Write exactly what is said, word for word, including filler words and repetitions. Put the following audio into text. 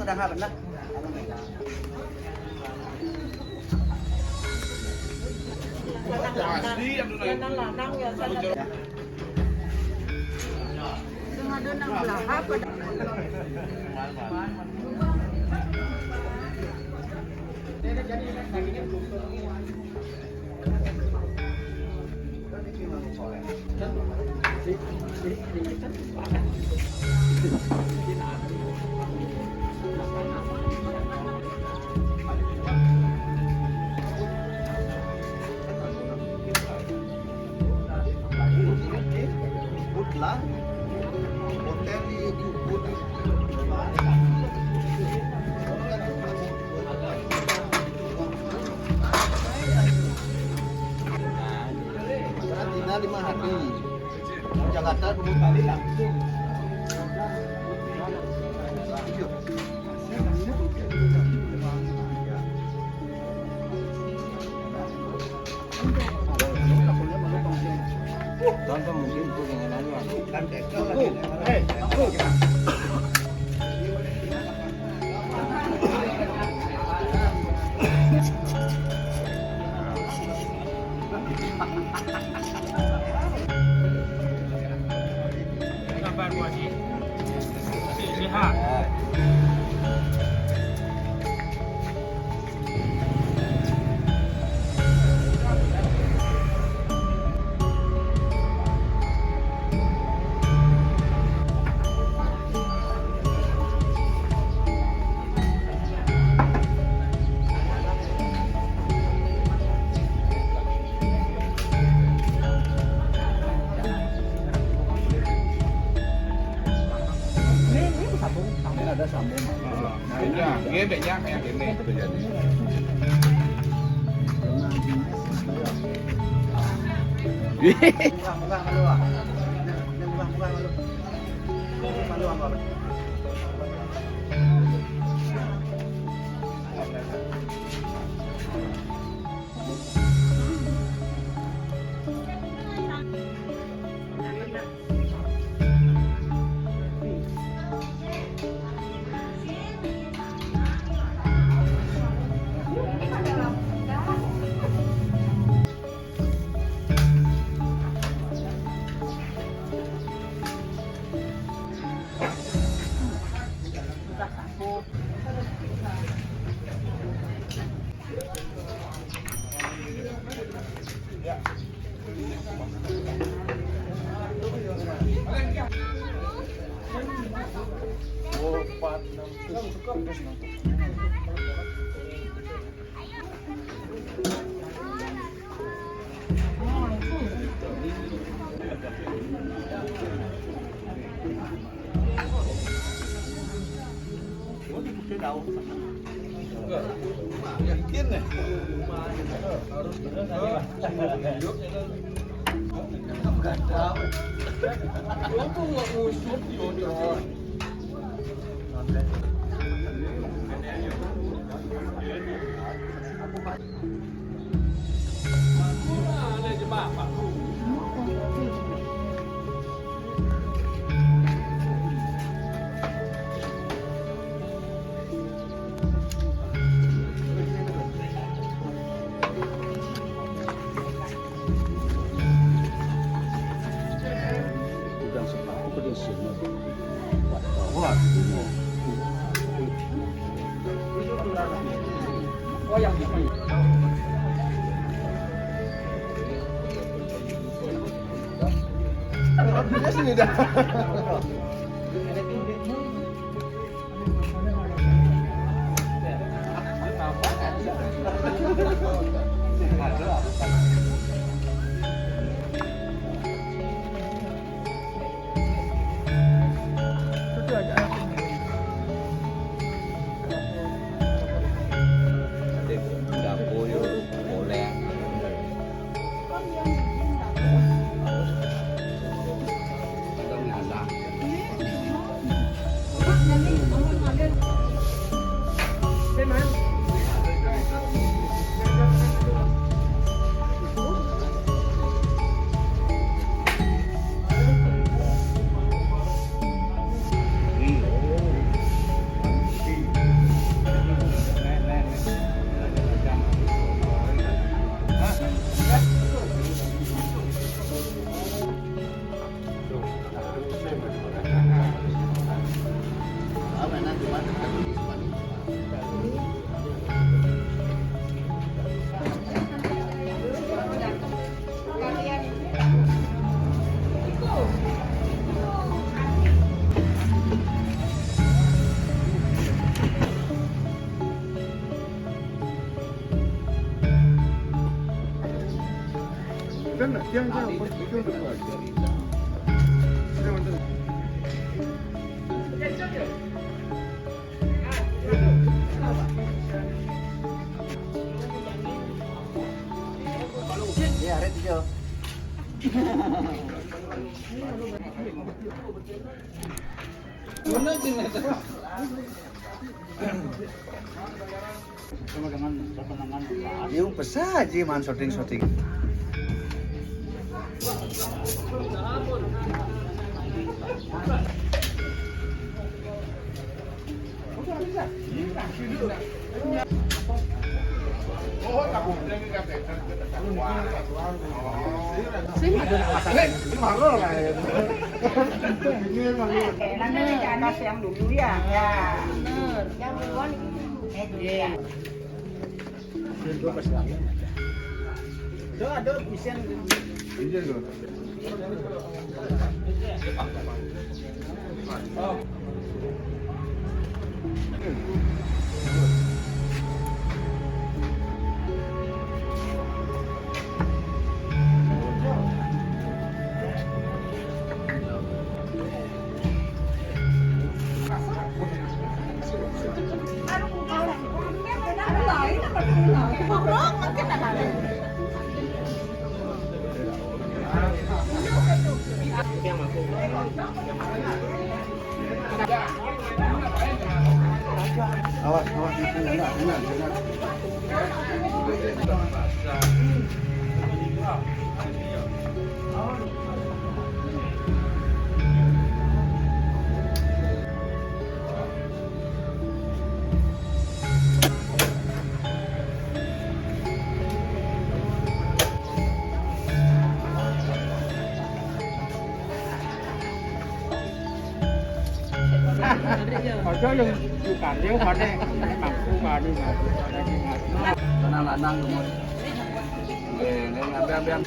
Dah, benar. Hotel di, di Ubud. Karantina lima hari. Jakarta dua kali langsung. Tanpa mungkin itu dengan anu, anu. Sabar, Bu Haji. Sehat. Ini, ini sambung. Ini ada sambung. Nah, ini. Iya, ini bedanya kayak gini. Buka, buka, keluar. Buka, buka, keluar. Keluar, keluar. Iya, arek tiga. Mana sih, Mas? Sama dengan, sama dengan Pak. Ini pesa aja, man, syuting-syuting. Ini anak yang dulu ya. Ya. Yang duluan itu. Eh, dulu ya. Tuh, ada isian. Awas, awas, nanti enak, enak, enak. Aja yang bukan dia pada mampu pada. Lanang-lanang, gemuk. Eh, ini ambil, ambil.